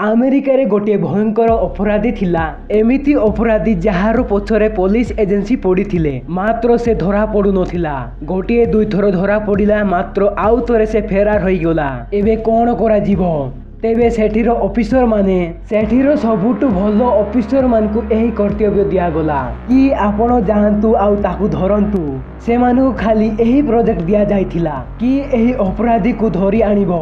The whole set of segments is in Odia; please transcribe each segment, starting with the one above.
ଆମେରିକାରେ ଗୋଟିଏ ଭୟଙ୍କର ଅପରାଧୀ ଥିଲା। ଏମିତି ଅପରାଧୀ ଯାହାର ପଛରେ ପୋଲିସ ଏଜେନ୍ସି ପଡ଼ିଥିଲେ, ମାତ୍ର ସେ ଧରା ପଡୁନଥିଲା। ଗୋଟିଏ ଦୁଇଥର ଧରା ପଡ଼ିଲା, ମାତ୍ର ଆଉ ଥରେ ସେ ଫେରାର ହୋଇଗଲା। ଏବେ କଣ କରାଯିବ? ତେବେ ସେଠିର ଅଫିସର ମାନେ, ସେଠିର ସବୁଠୁ ଭଲ ଅଫିସର ମାନଙ୍କୁ ଏହି କର୍ତ୍ତବ୍ୟ ଦିଆଗଲା କି ଆପଣ ଯାଆନ୍ତୁ ଆଉ ତାକୁ ଧରନ୍ତୁ। ସେମାନଙ୍କୁ ଖାଲି ଏହି ପ୍ରୋଜେକ୍ଟ ଦିଆଯାଇଥିଲା କି ଏହି ଅପରାଧୀକୁ ଧରି ଆଣିବ।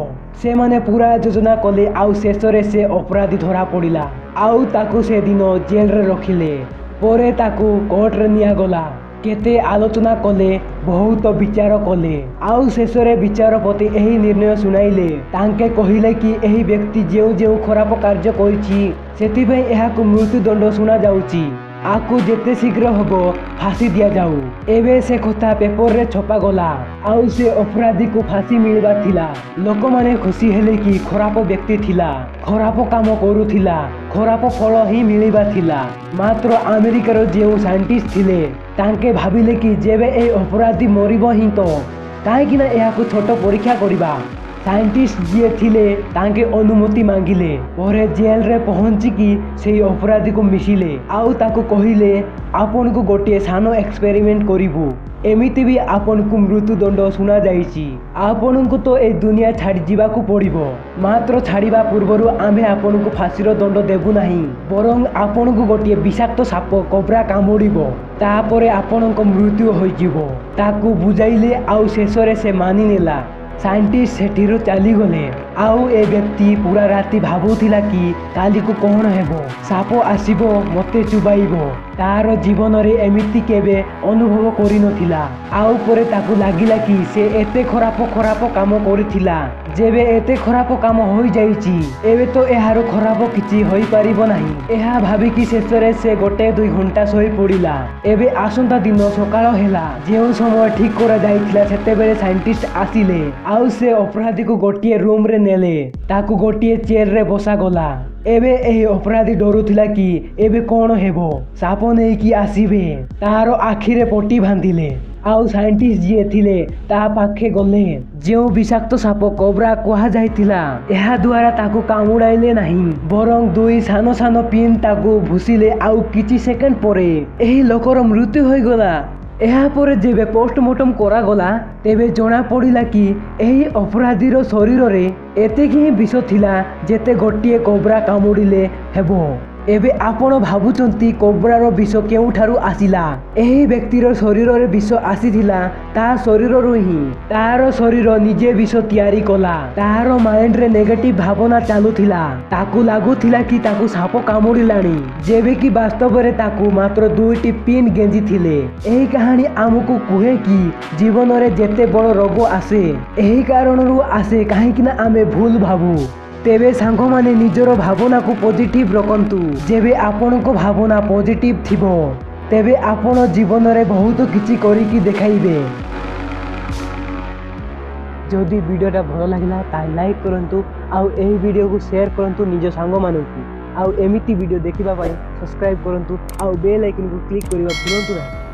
ସେମାନେ ପୁରା ଯୋଜନା କଲେ ଆଉ ଶେଷରେ ସେ ଅପରାଧୀ ଧରା ପଡ଼ିଲା ଆଉ ତାକୁ ସେଦିନ ଜେଲରେ ରଖିଲେ। ପରେ ତାକୁ କୋର୍ଟରେ ନିଆଗଲା। କେତେ ଆଲୋଚନା କଲେ, ବହୁତ ବିଚାର କଲେ ଆଉ ଶେଷରେ ବିଚାରପତି ଏହି ନିର୍ଣ୍ଣୟ ଶୁଣାଇଲେ। ତାଙ୍କେ କହିଲେ କି ଏହି ବ୍ୟକ୍ତି ଯେଉଁ ଯେଉଁ ଖରାପ କାର୍ଯ୍ୟ କରିଛି, ସେଥିପାଇଁ ଏହାକୁ ମୃତ୍ୟୁଦଣ୍ଡ ଶୁଣାଯାଉଛି। ଆକୁ ଯେତେ ଶୀଘ୍ର ହବ ଫାଶୀ ଦିଆଯାଉ। ଏବେ ସେ କଥା ପେପରରେ ଛପାଗଲା ଆଉ ସେ ଅପରାଧୀକୁ ଫାଶୀ ମିଳିବା ଥିଲା। ଲୋକମାନେ ଖୁସି ହେଲେ କି ଖରାପ ବ୍ୟକ୍ତି ଥିଲା, ଖରାପ କାମ କରୁଥିଲା, ଖରାପ ଫଳ ହିଁ ମିଳିବା ଥିଲା। ମାତ୍ର ଆମେରିକାର ଯେଉଁ ସାଇଣ୍ଟିଷ୍ଟ ଥିଲେ, ତାଙ୍କେ ଭାବିଲେ କି ଯେବେ ଏହି ଅପରାଧୀ ମରିବ ହିଁ ତ କାହିଁକି ନା ଏହାକୁ ଛୋଟ ପରୀକ୍ଷା କରିବା। ସାଇଣ୍ଟିଷ୍ଟ ଯିଏ ଥିଲେ ତାଙ୍କେ ଅନୁମତି ମାଗିଲେ। ପରେ ଜେଲରେ ପହଞ୍ଚିକି ସେଇ ଅପରାଧୀକୁ ମିଶିଲେ ଆଉ ତାକୁ କହିଲେ, ଆପଣଙ୍କୁ ଗୋଟିଏ ସାନ ଏକ୍ସପେରିମେଣ୍ଟ କରିବୁ। ଏମିତି ବି ଆପଣଙ୍କୁ ମୃତ୍ୟୁଦଣ୍ଡ ଶୁଣାଯାଇଛି, ଆପଣଙ୍କୁ ତ ଏ ଦୁନିଆ ଛାଡ଼ି ଯିବାକୁ ପଡ଼ିବ। ମାତ୍ର ଛାଡ଼ିବା ପୂର୍ବରୁ ଆମେ ଆପଣଙ୍କୁ ଫାଶୀର ଦଣ୍ଡ ଦେବୁ ନାହିଁ, ବରଂ ଆପଣଙ୍କୁ ଗୋଟିଏ ବିଷାକ୍ତ ସାପ କୋବ୍ରା କାମୁଡ଼ିବ, ତାପରେ ଆପଣଙ୍କ ମୃତ୍ୟୁ ହୋଇଯିବ। ତାକୁ ବୁଝାଇଲେ ଆଉ ଶେଷରେ ସେ ମାନିନେଲା। ସାଇଣ୍ଟିଷ୍ଟ ସେଠିରୁ ଚାଲିଗଲେ ଆଉ ଏ ବ୍ୟକ୍ତି ପୁରା ରାତି ଭାବୁଥିଲା କି କାଲିକୁ କଣ ହେବ, ସାପ ଆସିବ, ମୋତେ ଚୁବାଇବ। ତାର ଜୀବନରେ ଏମିତି କେବେ ଅନୁଭବ କରିନଥିଲା। ଆଉ ପରେ ତାକୁ ଲାଗିଲା କି ସେ ଏତେ ଖରାପ ଖରାପ କାମ କରିଥିଲା, ଯେବେ ଏତେ ଖରାପ କାମ ହୋଇଯାଇଛି, ଏବେ ତ ଏହାର ଖରାପ କିଛି ହୋଇପାରିବ ନାହିଁ। ଏହା ଭାବିକି ଶେଷରେ ସେ ଗୋଟେ 2 ଘଣ୍ଟା ଶୋଇ ପଡ଼ିଲା। ଏବେ ଆସନ୍ତା ଦିନ ସକାଳ ହେଲା। ଯେଉଁ ସମୟ ଠିକ କରାଯାଇଥିଲା, ସେତେବେଳେ ସାଇଣ୍ଟିଷ୍ଟ ଆସିଲେ ଆଉ ସେ ଅପରାଧୀକୁ ଗୋଟିଏ ରୁମରେ ନେଲେ। ତାକୁ ଗୋଟିଏ ଚେୟାରରେ ବସାଗଲା। ଏବେ ଏହି ଅପରାଧୀ ଡରୁଥିଲା କି ଏବେ କଣ ହେବ, ସାପ ନେଇକି ଆସିବେ। ତାର ଆଖିରେ ପଟି ବାନ୍ଧିଲେ ଆଉ ସାଇଣ୍ଟିଷ୍ଟ ଯିଏ ଥିଲେ ତା ପାଖେ ଗଲେ। ଯେଉଁ ବିଷାକ୍ତ ସାପ କୋବ୍ରା କୁହାଯାଇଥିଲା, ଏହା ଦ୍ୱାରା ତାକୁ କାମୁଡ଼ାଇଲେ ନାହିଁ, ବରଂ ଦୁଇ ସାନ ସାନ ପିନ୍ ତାକୁ ଭୁସିଲେ ଆଉ କିଛି ସେକେଣ୍ଡ ପରେ ଏହି ଲୋକର ମୃତ୍ୟୁ ହୋଇଗଲା। ଏହାପରେ ଯେବେ ପୋଷ୍ଟମର୍ଟମ କରାଗଲା, ତେବେ ଜଣା ପଡ଼ିଲା କି ଏହି ଅପରାଧୀର ଶରୀରରେ ଏତିକି ହିଁ ବିଷ ଥିଲା ଯେତେ ଗୋଟିଏ କୋବ୍ରା କାମୁଡ଼ିଲେ ହେବ। ଏବେ ଆପଣ ଭାବୁଛନ୍ତି କୋବ୍ରାର ବିଷ କେଉଁଠାରୁ ଆସିଲା? ଏହି ବ୍ୟକ୍ତିର ଶରୀରରେ ବିଷ ଆସିଥିଲା ତା ଶରୀରରୁ ହିଁ। ତାର ଶରୀର ନିଜେ ବିଷ ତିଆରି କଲା। ତାର ମାଇଣ୍ଡରେ ନେଗେଟିଭ ଭାବନା ଚାଲୁଥିଲା। ତାକୁ ଲାଗୁଥିଲା କି ତାକୁ ସାପ କାମୁଡ଼ିଲାଣି, ଯେବେ କି ବାସ୍ତବରେ ତାକୁ ମାତ୍ର ଦୁଇଟି ପିନ୍ ଗେଞ୍ଜିଥିଲେ। ଏହି କାହାଣୀ ଆମକୁ କୁହେ କି ଜୀବନରେ ଯେତେ ବଡ଼ ରୋଗ ଆସେ, ଏହି କାରଣରୁ ଆସେ କାହିଁକି ନା ଆମେ ଭୁଲ ଭାବୁ। ତେବେ ସାଙ୍ଗମାନେ, ନିଜର ଭାବନାକୁ ପଜିଟିଭ ରଖନ୍ତୁ। ଯେବେ ଆପଣଙ୍କ ଭାବନା ପଜିଟିଭ ଥିବ, ତେବେ ଆପଣ ଜୀବନରେ ବହୁତ କିଛି କରିକି ଦେଖାଇବେ। ଯଦି ଭିଡ଼ିଓଟା ଭଲ ଲାଗିଲା, ତାହେଲେ ଲାଇକ୍ କରନ୍ତୁ ଆଉ ଏହି ଭିଡ଼ିଓକୁ ସେୟାର କରନ୍ତୁ ନିଜ ସାଙ୍ଗମାନଙ୍କୁ। ଆଉ ଏମିତି ଭିଡ଼ିଓ ଦେଖିବା ପାଇଁ ସବସ୍କ୍ରାଇବ୍ କରନ୍ତୁ ଆଉ ବେଲ୍ ଆଇକନ୍କୁ କ୍ଲିକ୍ କରିବା ଭୁଲନ୍ତୁ ନାହିଁ।